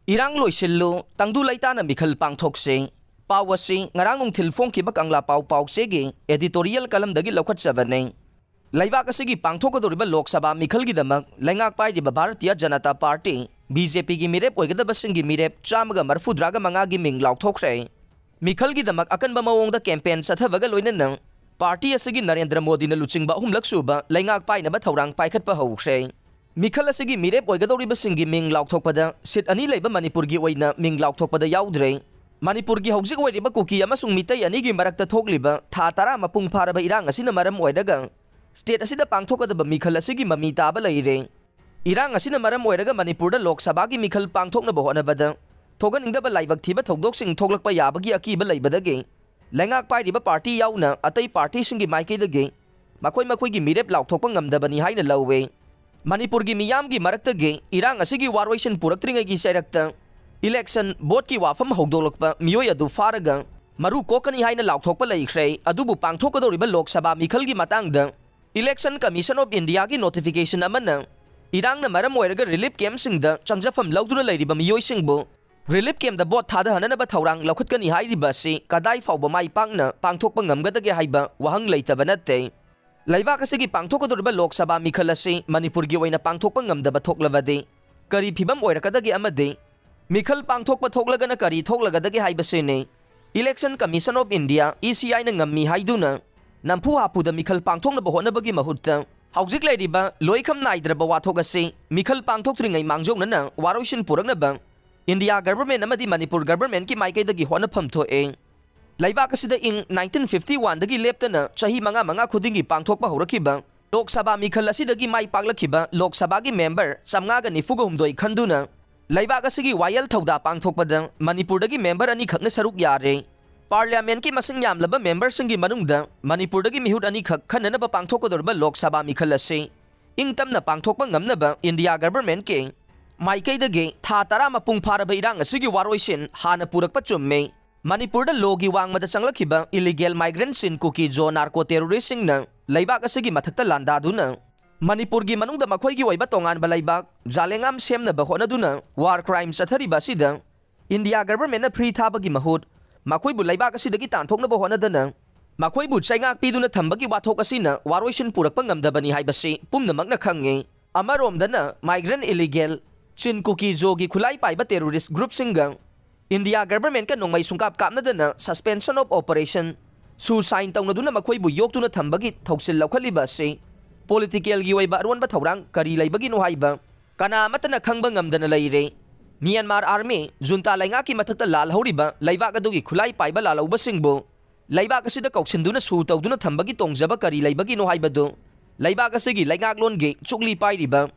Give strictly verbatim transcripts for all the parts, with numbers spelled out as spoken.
ꯏꯔꯥꯡ ꯂꯣꯏꯁꯤꯜꯂꯨ, ꯇꯪꯗꯨ ꯂꯩꯇꯥꯅ ꯃꯤꯈꯜ ꯄꯥꯡꯊꯣꯛꯁꯤ꯫ ꯄꯥꯎ ꯑꯁꯤ ꯉꯔꯥꯡ ꯅꯨꯡꯊꯤꯜ ꯐꯣꯡꯈꯤꯕ ꯀꯪꯂꯥ ꯄꯥꯎ ꯄꯥꯎꯆꯦꯒꯤ editorial columnꯗꯒꯤ ꯂꯧꯈꯠꯆꯕꯅꯤ꯫ ꯂꯩꯕꯥꯛ ꯑꯁꯤꯒꯤ ꯄꯥꯡꯊꯣꯛꯀꯗꯧꯔꯤꯕ ꯂꯣꯛ ꯁꯚꯥ ꯃꯤꯈꯜꯒꯤꯗꯃꯛ ꯂꯩꯉꯥꯛ ꯄꯥꯏꯔꯤꯕ ꯚꯥꯔꯇꯤꯌ ꯖꯅꯇꯥ ꯄꯥꯔꯇꯤ, BJPꯒꯤ ꯃꯤꯔꯦꯞ ꯑꯣꯏꯒꯗꯕꯁꯤꯡꯒꯤ ꯃꯤꯔꯦꯞ ꯆꯥꯝꯃꯒ ꯃꯔꯤꯐꯨꯇꯔꯥꯒ ꯃꯉꯥꯒꯤ ꯃꯤꯡ ꯂꯥꯎꯊꯣꯛꯈ꯭ꯔꯦ꯫ ꯃꯤꯈꯜꯒꯤꯗꯃꯛ ꯑꯀꯟꯕ ꯃꯑꯣꯡꯗ campaign ꯆꯠꯊꯕꯒ ꯂꯣꯏꯅꯅ ꯄꯥꯔꯇꯤ ꯑꯁꯤꯒꯤ ꯅꯔꯦꯟꯗ꯭ꯔ ꯃꯣꯗꯤꯅ ꯂꯨꯆꯤꯡꯕ ꯑꯍꯨꯝꯂꯛ ꯁꯨꯕ ꯂꯩꯉꯥꯛ ꯄꯥꯏꯅꯕ ꯊꯧꯔꯥꯡ ꯄꯥꯏꯈꯠꯄ ꯍꯧꯈ꯭ꯔꯦ꯫ ꯃꯤꯈꯜ ꯑꯁꯤꯒꯤ ꯃꯤꯔꯦꯞ ꯑꯣꯏꯒꯗꯧꯔꯤꯕꯁꯤꯡꯒꯤ ꯃꯤꯡ ꯂꯥꯎꯊꯣꯛꯄꯗ seat ꯑꯅꯤ ꯂꯩꯕ ꯃꯅꯤꯄꯨꯔꯒꯤ ꯑꯣꯏꯅ ꯃꯤꯡ ꯂꯥꯎꯊꯣꯛꯄꯗ ꯌꯥꯎꯗ꯭ꯔꯦ꯫ ꯃꯅꯤꯄꯨꯔꯒꯤ ꯍꯧꯖꯤꯛ ꯑꯣꯏꯔꯤꯕ ꯀꯨꯀꯤ ꯑꯃꯁꯨꯡ ꯃꯤꯇꯩ ꯑꯅꯤꯒꯤ ꯃꯔꯛꯇ ꯊꯣꯛꯂꯤꯕ ꯊꯥ ꯇꯔꯥ ꯃꯄꯨꯡ ꯐꯥꯔꯕ ꯏꯔꯥꯡ ꯑꯁꯤꯅ ꯃꯔꯝ ꯑꯣꯏꯔꯒ state ꯑꯁꯤꯗ ꯄꯥꯡꯊꯣꯛꯀꯗꯕ ꯃꯤꯈꯜ ꯑꯁꯤꯒꯤ ꯃꯃꯤ ꯇꯥꯕ ꯂꯩꯔꯦ꯫ ꯏꯔꯥꯡ ꯑꯁꯤꯅ ꯃꯔꯝ ꯑꯣꯏꯔꯒ ꯃꯅꯤꯄꯨꯔꯗ ꯂꯣꯛ ꯁꯚꯥꯒꯤ ꯃꯤꯈꯜ ꯄꯥꯡꯊꯣꯛꯅꯕ ꯍꯣꯠꯅꯕꯗ ꯊꯣꯛꯍꯟꯅꯤꯡꯗꯕ ꯂꯥꯏꯕꯛ ꯊꯤꯕ ꯊꯧꯗꯣꯛꯁꯤꯡ ꯊꯣꯛꯂꯛꯄ ꯌꯥꯕꯒꯤ ꯑꯀꯤꯕ ꯂꯩꯕꯗꯒꯤ ꯂꯩꯉꯥꯛ ꯄꯥꯏꯔꯤꯕ ꯄꯥꯔꯇꯤ ꯌꯥꯎꯅ ꯑꯇꯩ ꯄꯥꯔꯇꯤꯁꯤꯡꯒꯤ ꯃꯥꯏꯀꯩꯗꯒꯤ ꯃꯈꯣꯏ ꯃꯈꯣꯏꯒꯤ ꯃꯤꯔꯦꯞ ꯂꯥꯎꯊꯣꯛꯄ ꯉꯝꯗꯕꯅꯤ ꯍꯥꯏꯅ ꯂꯧꯏ꯫ ꯃꯅꯤꯄꯨꯔꯒꯤ ꯃꯤꯌꯥꯝꯒꯤ ꯃꯔꯛꯇꯒꯤ ꯏꯔꯥꯡ ꯑꯁꯤꯒꯤ ꯋꯥꯔꯣꯏꯁꯤꯟ ꯄꯨꯔꯛꯇ꯭ꯔꯤꯉꯩꯒꯤ ꯆꯩꯔꯛꯇ election voteꯀꯤ ꯋꯥꯐꯝ ꯍꯧꯗꯣꯛꯂꯛꯄ ꯃꯤꯑꯣꯏ ꯑꯗꯨ ꯐꯥꯔꯒ ꯃꯔꯨ ꯀꯣꯛꯀꯅꯤ ꯍꯥꯏꯅ ꯂꯥꯎꯊꯣꯛꯄ ꯂꯩꯈ꯭ꯔꯦ꯫ ꯑꯗꯨꯕꯨ ꯄꯥꯡꯊꯣꯛꯀꯗꯧꯔꯤꯕ ꯂꯣꯛ ꯁꯚꯥ ꯃꯤꯈꯜꯒꯤ ꯃꯇꯥꯡꯗ Election Commission of Indiaꯒꯤ notification ꯑꯃꯅ ꯏꯔꯥꯡꯅ ꯃꯔꯝ ꯑꯣꯏꯔꯒ relief campꯁꯤꯡꯗ ꯆꯪꯖꯐꯝ ꯂꯧꯗꯨꯅ ꯂꯩꯔꯤꯕ ꯃꯤꯑꯣꯏꯁꯤꯡꯕꯨ relief campꯇ vote ꯊꯥꯗꯍꯟꯅꯅꯕ ꯊꯧꯔꯥꯡ ꯂꯧꯈꯠꯀꯅꯤ ꯍꯥꯏꯔꯤꯕ ꯑꯁꯤ ꯀꯗꯥꯏ ꯐꯥꯎꯕ ꯃꯥꯏ ꯄꯥꯛꯅ ꯄꯥꯡꯊꯣꯛꯄ ꯉꯝꯒꯗꯒꯦ ꯍꯥꯏꯕ ꯋꯥꯍꯪ ꯂꯩꯇꯕ ꯅꯠꯇꯦ꯫ ꯂꯩꯕꯥꯛ ꯑꯁꯤꯒꯤ ꯄꯥꯡꯊꯣꯛꯀꯗꯧꯔꯤꯕ ꯂꯣꯛ ꯁꯚꯥ ꯃꯤꯈꯜ ꯑꯁꯤ ꯃꯅꯤꯄꯨꯔꯒꯤ ꯑꯣꯏꯅ ꯄꯥꯡꯊꯣꯛꯄ ꯉꯝꯗꯕ ꯊꯣꯛꯂꯕꯗꯤ ꯀꯔꯤ ꯐꯤꯕꯝ ꯑꯣꯏꯔꯛꯀꯗꯒꯦ ꯑꯃꯗꯤ ꯃꯤꯈꯜ ꯄꯥꯡꯊꯣꯛꯄ ꯊꯣꯛꯂꯒꯅ ꯀꯔꯤ ꯊꯣꯛꯂꯒꯗꯒꯦ ꯍꯥꯏꯕꯁꯤꯅꯤ꯫ Election Commission of India, ECIꯅ ꯉꯝꯃꯤ ꯍꯥꯏꯗꯨꯅ ꯅꯝꯐꯨ ꯍꯥꯐꯨꯗ ꯃꯤꯈꯜ ꯄꯥꯡꯊꯣꯛꯅꯕ ꯍꯣꯠꯅꯕꯒꯤ ꯃꯍꯨꯠꯇ ꯍꯧꯖꯤꯛ ꯂꯩꯔꯤꯕ ꯂꯣꯏꯈꯝ ꯅꯥꯏꯗ꯭ꯔꯕ ꯋꯥꯊꯣꯛ ꯑꯁꯤ ꯃꯤꯈꯜ ꯄꯥꯡꯊꯣꯛꯇ꯭ꯔꯤꯉꯩ ꯃꯥꯡꯖꯧꯅꯅ ꯋꯥꯔꯣꯏꯁꯤꯟ ꯄꯨꯔꯛꯅꯕ India Government ꯑꯃꯗꯤ ꯃꯅꯤꯄꯨꯔ Governmentꯀꯤ ꯃꯥꯏꯀꯩꯗꯒꯤ ꯍꯣꯠꯅꯐꯝ ꯊꯣꯛꯑꯦ꯫ ꯂꯩꯕꯥꯛ ꯑꯁꯤꯗ ꯏꯪ nineteen fifty oneꯗꯒꯤ ꯂꯦꯞꯇꯅ ꯆꯍꯤ ꯃꯉꯥ ꯃꯉꯥ ꯈꯨꯗꯤꯡꯒꯤ ꯄꯥꯡꯊꯣꯛꯄ ꯍꯧꯔꯛꯈꯤꯕ ꯂꯣꯛ ꯁꯚꯥ ꯃꯤꯈꯜ ꯑꯁꯤꯗꯒꯤ ꯃꯥꯏ ꯄꯥꯛꯂꯛꯈꯤꯕ ꯂꯣꯛ ꯁꯚꯥꯒꯤ member ꯆꯥꯝꯃꯉꯥꯒ ꯅꯤꯐꯨꯒ ꯍꯨꯝꯗꯣꯏ ꯈꯟꯗꯨꯅ ꯂꯩꯕꯥꯛ ꯑꯁꯤꯒꯤ ꯋꯥꯌꯦꯜ ꯊꯧꯗꯥ ꯄꯥꯡꯊꯣꯛꯄꯗ ꯃꯅꯤꯄꯨꯔꯗꯒꯤ member ꯑꯅꯤꯈꯛꯅ ꯁꯔꯨꯛ ꯌꯥꯔꯦ꯫ Parliamentꯀꯤ ꯃꯁꯤꯡ ꯌꯥꯝꯂꯕ memberꯁꯤꯡꯒꯤ ꯃꯅꯨꯡꯗ ꯃꯅꯤꯄꯨꯔꯗꯒꯤ ꯃꯤꯍꯨꯠ ꯑꯅꯤꯈꯛ ꯈꯟꯅꯅꯕ ꯄꯥꯡꯊꯣꯛꯀꯗꯧꯔꯤꯕ ꯂꯣꯛ ꯁꯚꯥ ꯃꯤꯈꯜ ꯑꯁꯤ ꯏꯪ ꯇꯞꯅ ꯄꯥꯡꯊꯣꯛꯄ ꯉꯝꯅꯕ India Governmentꯀꯤ ꯃꯥꯏꯀꯩꯗꯒꯤ ꯊꯥ ꯇꯔꯥ ꯃꯄꯨꯡ ꯐꯥꯔꯕ ꯏꯔꯥꯡ ꯑꯁꯤꯒꯤ ꯋꯥꯔꯣꯏꯁꯤꯟ ꯍꯥꯟꯅ ꯄꯨꯔꯛꯄ ꯆꯨꯝꯃꯤ꯫ ꯃꯅꯤꯄꯨꯔꯗ lawꯒꯤ ꯋꯥꯡꯃꯗ ꯆꯪꯂꯛꯈꯤꯕ illegal migrantꯁꯤꯡ ꯀꯨꯀꯤ ꯖꯣ narco terroristꯁꯤꯡꯅ ꯂꯩꯕꯥꯛ ꯑꯁꯤꯒꯤ ꯃꯊꯛꯇ ꯂꯥꯟꯗꯥꯗꯨꯅ ꯃꯅꯤꯄꯨꯔꯒꯤ ꯃꯅꯨꯡꯗ ꯃꯈꯣꯏꯒꯤ ꯑꯣꯏꯕ ꯇꯣꯉꯥꯟꯕ ꯂꯩꯕꯥꯛ ꯖꯥꯂꯦꯡꯉꯥꯝ ꯁꯦꯝꯅꯕ ꯍꯣꯠꯅꯗꯨꯅ ꯋꯥꯔ ꯀ꯭ꯔꯥꯏꯝ ꯆꯠꯊꯔꯤꯕ ꯑꯁꯤꯗ ꯏꯟꯗꯤꯌꯥ ꯒꯚꯔꯟꯃꯦꯟꯠꯅ ꯐ꯭ꯔꯤ ꯊꯥꯕꯒꯤ ꯃꯍꯨꯠ ꯃꯈꯣꯏꯕꯨ ꯂꯩꯕꯥꯛ ꯑꯁꯤꯗꯒꯤ ꯇꯥꯟꯊꯣꯛꯅꯕ ꯍꯣꯠꯅꯗꯅ ꯃꯈꯣꯏꯕꯨ ꯆꯩꯉꯥꯛ ꯄꯤꯗꯨꯅ ꯊꯝꯕꯒꯤ ꯋꯥꯊꯣꯛ ꯑꯁꯤꯅ ꯋꯥꯔꯣꯏꯁꯤꯟ ꯄꯨꯔꯛꯄ ꯉꯝꯗꯕꯅꯤ ꯍꯥꯏꯕꯁꯤ ꯄꯨꯝꯅꯃꯛꯅ ꯈꯪꯉꯤ꯫ ꯑꯃꯔꯣꯝꯗꯅ migrant illegal ꯆꯤꯟ ꯀꯨꯀꯤ ꯖꯣꯒꯤ ꯈꯨꯠꯂꯥꯏ ꯄꯥꯏꯕ ꯇꯦꯔꯣꯔꯤꯁ ꯒ꯭ꯔꯨꯞꯁꯤꯡꯒ ꯏꯟꯗꯤꯌꯥ ꯒꯚꯔꯟꯃꯦꯟꯠꯀ ꯅꯣꯡꯃꯩ ꯁꯨꯡꯀꯥꯞ ꯀꯥꯞꯅꯗꯅ suspension of operation ꯁꯨ ꯁꯥꯏꯟ ꯇꯧꯅꯗꯨꯅ ꯃꯈꯣꯏꯕꯨ ꯌꯣꯛꯇꯨꯅ ꯊꯝꯕꯒꯤ ꯊꯧꯁꯤꯜ ꯂꯧꯈꯠꯂꯤꯕ ꯑꯁꯤ ꯄꯣꯂꯤꯇꯤꯀꯦꯜꯒꯤ ꯑꯣꯏꯕ ꯑꯔꯣꯟꯕ ꯊꯧꯔꯥꯡ ꯀꯔꯤ ꯂꯩꯕꯒꯤꯅꯣ ꯍꯥꯏꯕ ꯀꯅꯥ ꯑꯃꯠꯇꯅ ꯈꯪꯕ ꯉꯝꯗꯅ ꯂꯩꯔꯦ꯫ ꯃ꯭ꯌꯥꯟꯃꯥꯔ ꯑꯥꯔꯃꯤ ꯖꯨꯟꯇꯥ ꯂꯩꯉꯥꯛꯀꯤ ꯃꯊꯛꯇ ꯂꯥꯜꯍꯧꯔꯤꯕ ꯂꯩꯕꯥꯛ ꯑꯗꯨꯒꯤ ꯈꯨꯠꯂꯥꯏ ꯄꯥꯏꯕ ꯂꯥꯜꯍꯧꯕꯁꯤꯡꯕꯨ ꯂꯩꯕꯥꯛ ꯑꯁꯤꯗ ꯀꯧꯁꯤꯟꯗꯨꯅ ꯁꯨ ꯇꯧꯗꯨꯅ ꯊꯝꯕꯒꯤ ꯇꯣꯡꯖꯕ ꯀꯔꯤ ꯂꯩꯕꯒꯤꯅꯣ ꯍꯥꯏꯕꯗꯨ ꯂꯩꯕꯥꯛ ꯑꯁꯤꯒꯤ ꯂꯩꯉꯥꯛꯂꯣꯟꯒꯤ ꯆꯨꯛꯂꯤ ꯄꯥꯏꯔꯤꯕ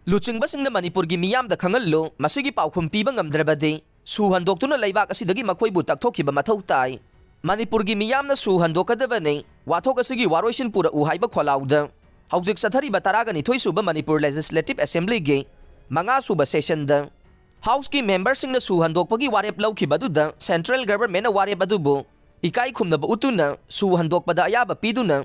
ꯂꯨꯆꯤꯡꯕꯁꯤꯡꯅ ꯃꯅꯤꯄꯨꯔꯒꯤ ꯃꯤꯌꯥꯝꯗ ꯈꯪꯍꯜꯂꯨ꯫ ꯃꯁꯤꯒꯤ ꯄꯥꯎꯈꯨꯝ ꯄꯤꯕ ꯉꯝꯗ꯭ꯔꯕꯗꯤ ꯁꯨ ꯍꯟꯗꯣꯛꯇꯨꯅ ꯂꯩꯕꯥꯛ ꯑꯁꯤꯗꯒꯤ ꯃꯈꯣꯏꯕꯨ ꯇꯛꯊꯣꯛꯈꯤꯕ ꯃꯊꯧ ꯇꯥꯏ꯫ ꯃꯅꯤꯄꯨꯔꯒꯤ ꯃꯤꯌꯥꯝꯅ ꯁꯨ ꯍꯟꯗꯣꯛꯀꯗꯕꯅꯤ꯫ ꯋꯥꯊꯣꯛ ꯑꯁꯤꯒꯤ ꯋꯥꯔꯣꯏꯁꯤꯟ ꯄꯨꯔꯛꯎ ꯍꯥꯏꯕ ꯈꯣꯜꯂꯥꯎꯗ ꯍꯧꯖꯤꯛ ꯆꯠꯊꯔꯤꯕ ꯇꯔꯥꯒ ꯅꯤꯊꯣꯏ ꯁꯨꯕ ꯃꯅꯤꯄꯨꯔ ꯂꯦꯖꯤꯁꯂꯦꯇꯤꯚ ꯑꯦꯁꯦꯝꯕ꯭ꯂꯤꯒꯤ ꯃꯉꯥ ꯁꯨꯕ ꯁꯦꯁꯟꯗ ꯍꯥꯎꯁꯀꯤ ꯃꯦꯝꯕꯔꯁꯤꯡꯅ ꯁꯨ ꯍꯟꯗꯣꯛꯄꯒꯤ ꯋꯥꯔꯦꯞ ꯂꯧꯈꯤꯕ ꯑꯗꯨꯗ ꯁꯦꯟꯇ꯭ꯔꯦꯜ ꯒꯚꯔꯟꯃꯦꯟꯠꯅ ꯋꯥꯔꯦꯞ ꯑꯗꯨꯕꯨ ꯏꯀꯥꯏ ꯈꯨꯝꯅꯕ ꯎꯠꯇꯨꯅ ꯁꯨ ꯍꯟꯗꯣꯛꯄꯗ ꯑꯌꯥꯕ ꯄꯤꯗꯨꯅ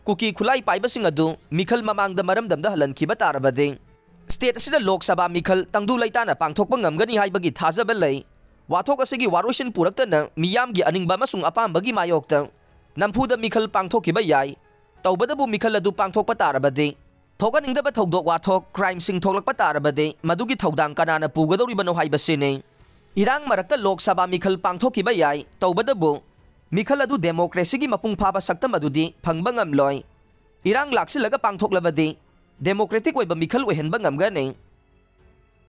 ꯀꯨꯀꯤ ꯈꯨꯠꯂꯥꯏ ꯄꯥꯏꯕꯁꯤꯡ ꯑꯗꯨ ꯃꯤꯈꯜ ꯃꯃꯥꯡꯗ ꯃꯔꯝꯗꯝꯗ ꯍꯜꯍꯟꯈꯤꯕ ꯇꯥꯔꯕꯗꯤ ꯁ꯭ꯇꯦꯠ ꯑꯁꯤꯗ ꯂꯣꯛ ꯁꯚꯥ ꯃꯤꯈꯜ ꯇꯪꯗꯨ ꯂꯩꯇꯥꯅ ꯄꯥꯡꯊꯣꯛꯄ ꯉꯝꯒꯅꯤ ꯍꯥꯏꯕꯒꯤ ꯊꯥꯖꯕ ꯂꯩ꯫ ꯋꯥꯊꯣꯛ ꯑꯁꯤꯒꯤ ꯋꯥꯔꯣꯏꯁꯤꯟ ꯄꯨꯔꯛꯇꯅ ꯃꯤꯌꯥꯝꯒꯤ ꯑꯅꯤꯡꯕ ꯑꯃꯁꯨꯡ ꯑꯄꯥꯝꯕꯒꯤ ꯃꯥꯌꯣꯛꯇ ꯅꯝꯐꯨꯗ ꯃꯤꯈꯜ ꯄꯥꯡꯊꯣꯛꯈꯤꯕ ꯌꯥꯏ꯫ ꯇꯧꯕꯗꯕꯨ ꯃꯤꯈꯜ ꯑꯗꯨ ꯄꯥꯡꯊꯣꯛꯄ ꯇꯥꯔꯕꯗꯤ ꯊꯣꯛꯍꯟꯅꯤꯡꯗꯕ ꯊꯧꯗꯣꯛ ꯋꯥꯊꯣꯛ, ꯀ꯭ꯔꯥꯏꯝꯁꯤꯡ ꯊꯣꯛꯂꯛꯄ ꯇꯥꯔꯕꯗꯤ ꯃꯗꯨꯒꯤ ꯊꯧꯗꯥꯡ ꯀꯅꯥꯅ ꯄꯨꯒꯗꯧꯔꯤꯕꯅꯣ ꯍꯥꯏꯕꯁꯤꯅꯤ꯫ ꯏꯔꯥꯡ ꯃꯔꯛꯇ ꯂꯣꯛ ꯁꯚꯥ ꯃꯤꯈꯜ ꯄꯥꯡꯊꯣꯛꯈꯤꯕ ꯌꯥꯏ꯫ ꯇꯧꯕꯗꯕꯨ ꯃꯤꯈꯜ ꯑꯗꯨ ꯗꯦꯃꯣꯀ꯭ꯔꯦꯁꯤꯒꯤ ꯃꯄꯨꯡ ꯐꯥꯕ ꯁꯛꯇꯝ ꯑꯗꯨꯗꯤ ꯐꯪꯕ ꯉꯝꯂꯣꯏ꯫ ꯏꯔꯥꯡ ꯂꯥꯛꯁꯤꯜꯂꯒ ꯄꯥꯡꯊꯣꯛꯂꯕꯗꯤ ꯗꯦꯃꯣꯀ꯭ꯔꯦꯇꯤꯛ ꯑꯣꯏꯕ ꯃꯤꯈꯜ ꯑꯣꯏꯍꯟꯕ ꯉꯝꯒꯅꯤ꯫